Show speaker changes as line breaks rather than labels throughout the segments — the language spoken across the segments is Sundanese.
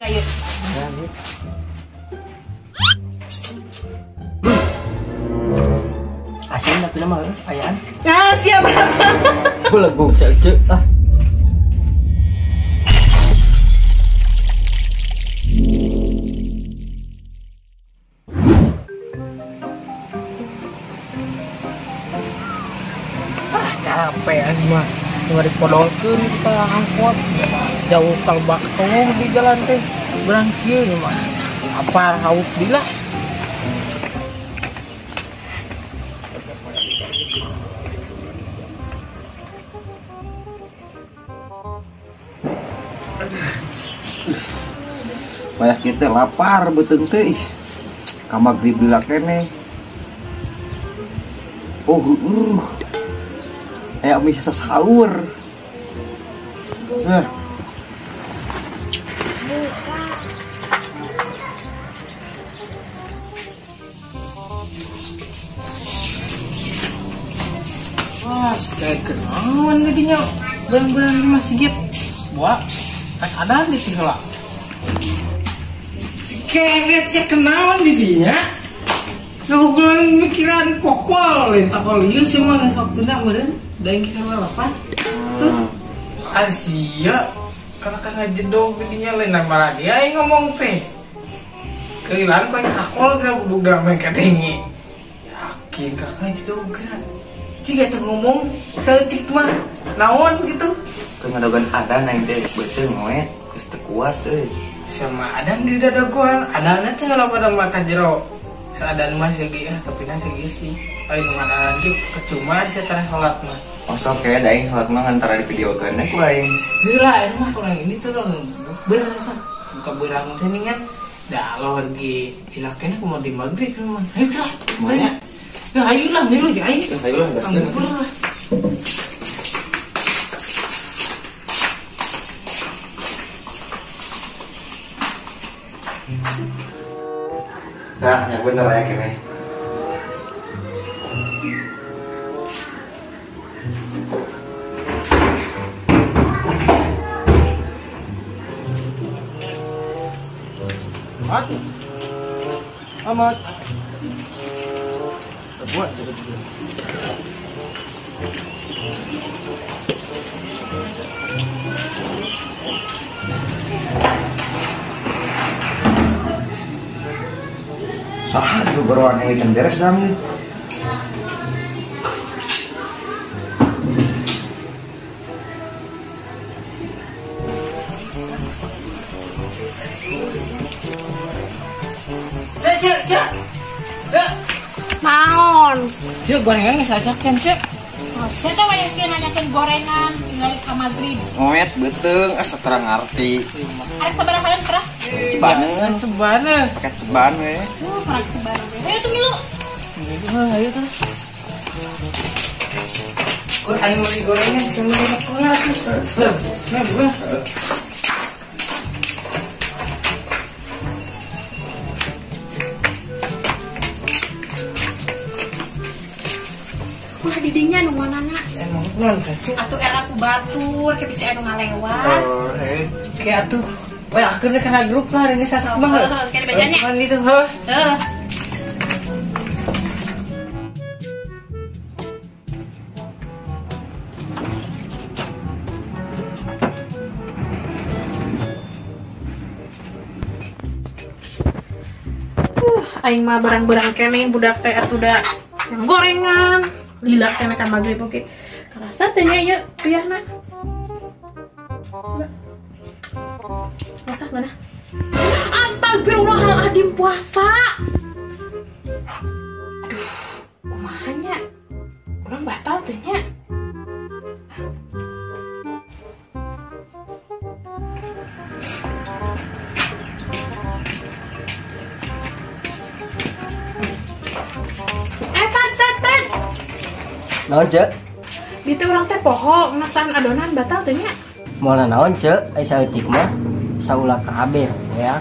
Ayo.
Asin tapi nama ayaan.
Ah, siap bapak.
Belegug cek ah.
Ah, capek anjing mah. Nggak dipodolkeun kita angkot. Jauh kalbak tong di jalan teh. Berang kieu mah. Apar haus dilah.
Banyak kita lapar beuteung teh ih. Ka magrib lila keneh. Oh, aya mie sahur.
Wah, kayak kenaon jadinya barang-barang di masjid. Wah, kan ada di sini lah. Si keret si kenaon didinya. Nah, gue mikiran kokol, tak liur sih mah sok tuna meureun, da yang kisah lapan. Tuh, Asia, kalau kan ngajedog didinya lain malah dia yang ngomong teh. Kelilan kau yang takol kira buduk damai kadengi. Yakin kakak jedog kan. Jika tuh ngomong saeutik mah naon gitu.
Kengadogan adan aing teh beuteung ngoet geus teu kuat euy.
Sama adan di dadagoan, adan teh kalau pada makan jero. Seadan mah segi ah tapi na segi sih. Paling ngadanan ge percuma secara salat mah.
Oh sok ya da aing salat mah antara di videokeun ku aing.
Heula aing mah kurang ini tuh dong beras mah. Buka berang teh ningan. Da lor ge hilakeun aku mau di magrib mah. Ayo lah. Ya ayo lah ngilu ya ayo.
Ayo lah gaskeun. Nah, yang bener ya kene.
Amat. Amat. Buat sebetulnya.
Sah, itu beruang yang ikan beres dong nih.
Cek, cek, cek, cek.
Naon?
Cek gorengan nggak sajakan cek.
Saya tuh banyak nanyakin gorengan tinggal ke magrib.
Ngoet beuteung, asa terang ngarti.
Ada sabaraha kalian terah?
Cebaneun,
cebaneun.
Pakai ceban we.
Perang ceban we. Ayo tuh milu.
Milu ayo tuh. Kok aing meuli gorengan sama cola tuh. Nah, buah.
Wah, didinya nu manana?
Emang naon kacau.
Atuh era ku batur, ke bisa anu ngalewat.
Oh, kayak atuh. Wah, aku nih kena grup lah ini sasa mah.
Heeh, sekali bacanya.
Kan itu, heuh.
Heeh. Aing mah barang-barang kene budak teh atuh da yang gorengan. Lila kene kan magrib oke. Kerasa teh nya ieu piahna. Puasa mana? Astagfirullahaladzim puasa. Aduh, kumaha nya? Urang batal teh nya. Tat.
Naon, Cek?
Di teh urang teh poho ngasaan adonan batal teh nya.
Moal naon, Cek? Ai saeutik mah saulah kabeh ya.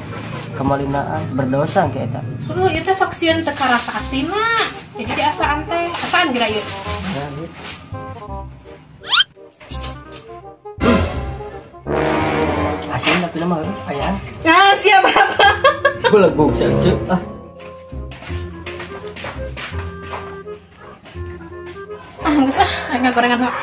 Kemalinaan berdosa ke eta.
Tuh, ieu teh sok sieun teu karasa asinna. Jadi diasaan teh, asaan geura ieu.
Ya, gitu. Asin tapi mah ayaan.
Ah, Sia bapak.
Belegug cek ah.
Ah, geus ah, aing gorengan heula.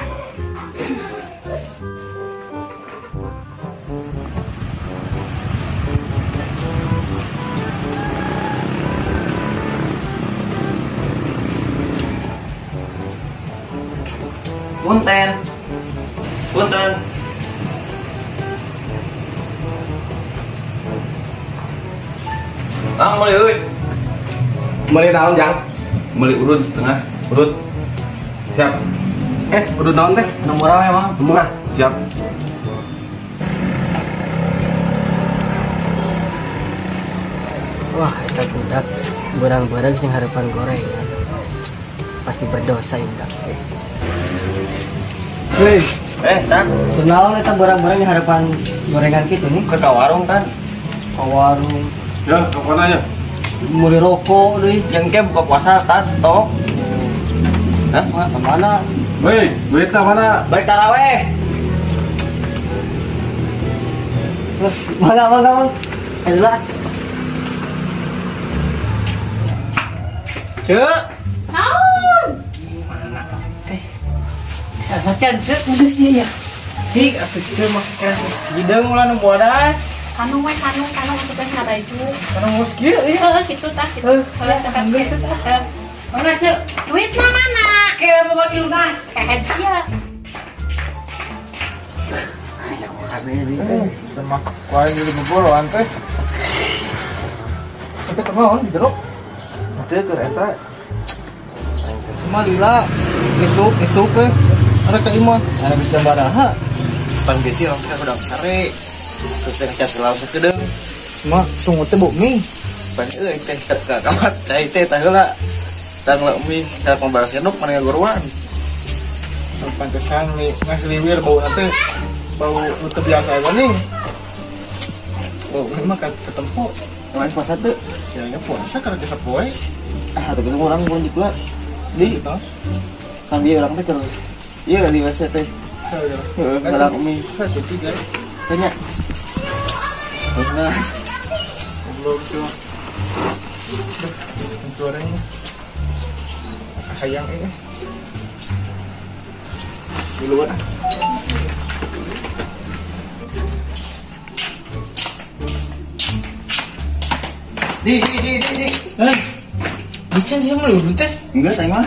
Punten. Punten. Tang meuli euy.
Meuli naon, Jang?
Meuli urut setengah.
Urut. Siap. Urut naon teh?
Nu murah emang.
Murah. Siap.
Wah, eta budak barang-barang sing harapan gorengan. Pasti berdosa indah.
Hei,
Tan.
Kunaon eta barang-barang harapan gorengan kitu nih?
Ke warung, Tan.
Ka warung.
Ya, ke mana ya?
Meuli rokok deui.
Yang ke buka puasa, Tan, stok. Hah?
Ke mana?
Hei, duitna mana?
Balik taraweh.
Mangga, mangga, mangga. Ayo lah.
Cek.
Naon?
Gimana sih teh? Asa can cek geus dia ya. Cik atuh cek mah keras. Hideung ulah nu bodas.
Kanu we kanu kanu atuh teh na baju.
Kanu geus kieu ieu.
Heeh kitu tah kitu.
Heeh geus tah. Mangga cek.
Duitna mana?
Ke bagi lunas.
Kehed sia.
Aya kabeh deui.
Semak wae di boboroan teh. Teh kunaon di jero? Teu keur eta. Semua lila isuk isuk teh. Ada ke imah, ada bisa baraha.
Pan beti orang teh udah sare. Terus teh ngecas lauk sakedeung.
Semua sungut teh bau mie.
Pan euy teh ka kamar teh teh tah heula. Tang lauk mie, tah pembaras genuk mana ngagoruan.
Pantesan nih ngasliwir bau nanti bau nu teu biasa eta nih. Bau mie mah ketempo.
Kemarin puasa tuh?
Ya, ya puasa karena desa poe.
Ah, tapi orang mau lah. Di, kan dia orang teh terus. Iya di WC teh. Heeh, ngalak mie.
Suci guys.
Tanya. Nah.
Belum tuh. Goreng. Asa hayang ini. Di luar.
Di.
Eh. Bican sih meuli urut teh?
Enggak, saya mah.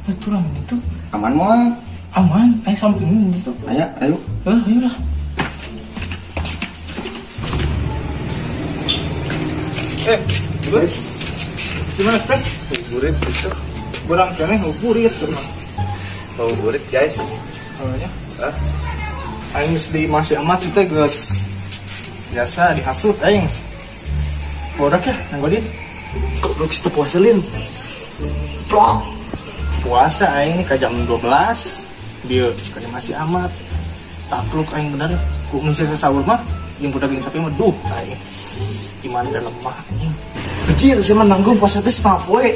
Itu lah itu.
Aman moal.
Aman, ayo sampingin di situ.
Ayo, ayo.
Ayo lah.
Burit. Gimana, Teh? Burit itu. Barang keneh burit semua.
Bau burit, guys.
Awalnya. Hah? Aing geus di masih amat teh geus biasa dihasut aing. Bodak ya, nang godin.
Goblok situ puasa lin. Plok.
Puasa aing nih ke jam 12. Dia ke masih amat. Takluk aing bener. Ku mun sahur mah jeung budak jeung sapi mah duh aing. Gimana teh lemah anjing.
Kecil sih mah nanggung puasa teh setengah poe.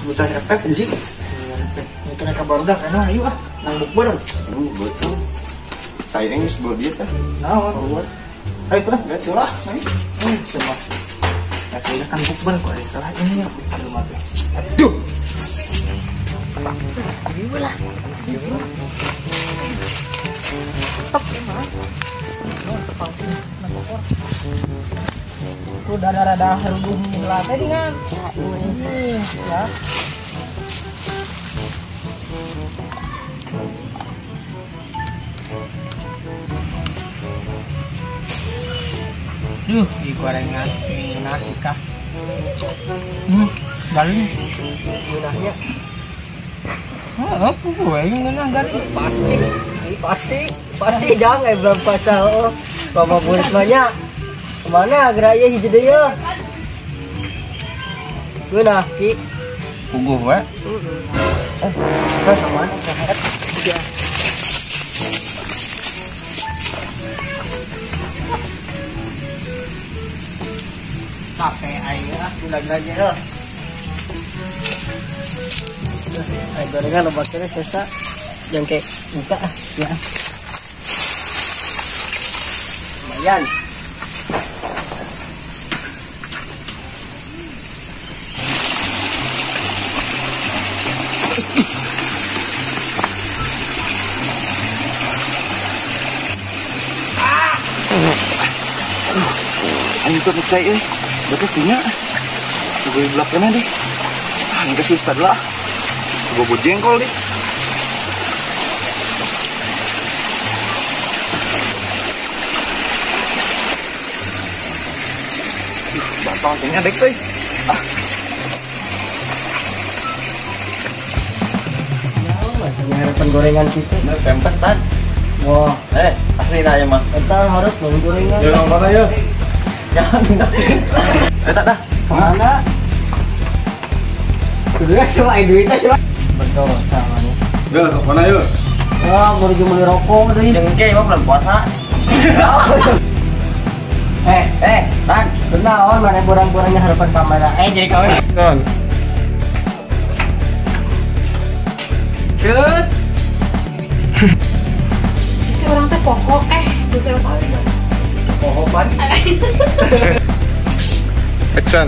Bocah efek anjing.
Ini kena kabar udah kena ayo ah nang bukber.
Betul. Aing geus bawa diet teh.
Naon? Ayo teh,
geus lah.
Semua. Akhirnya kan bukber kok ada salah ini ya rumah teh.
Aduh.
Lah. Top ya mah.
Udah rada haruguh lah teh dengan. Ini ya. Duh, di gorengan nasi kah? Garing.
Ngeunahnya.
Heeh, gue ngeunah garing.
Pasti. Pasti, pasti jangan belum puasa. Oh, bapak burit banyak. Kemana geraya hiji deui ya? Ngeunah ki.
Puguh we.
Heeh. Sama sehat. Ya. Pakai air ah, bulan-bulannya ya. Air gorengan obatnya sesa yang kayak buka ah, ya. Lumayan.
Ayo tuh percaya eh. Betul punya. Gue belakangnya deh. Ah, enggak sih Ustaz lah. Gue bawa jengkol deh. Bantong kayaknya dek deh. Ah.
Harapan gorengan gitu.
Nah, pempes tan.
Wah,
asli nah ya mah.
Eta harus mau gorengan.
Ya nonton aja.
Jangan. Tak dah.
Kemana? Kudu semua duitnya semua. Berdosa mana?
Gak, kemana yuk?
Wah, baru beli rokok deh.
Jengke emang belum puasa. Tan.
Kenaon mana borang-borangnya harapan kamera. Jadi kawin.
Tan.
Cut.
Itu orang teh pokok gitu apa?
Pokok pan.
Action.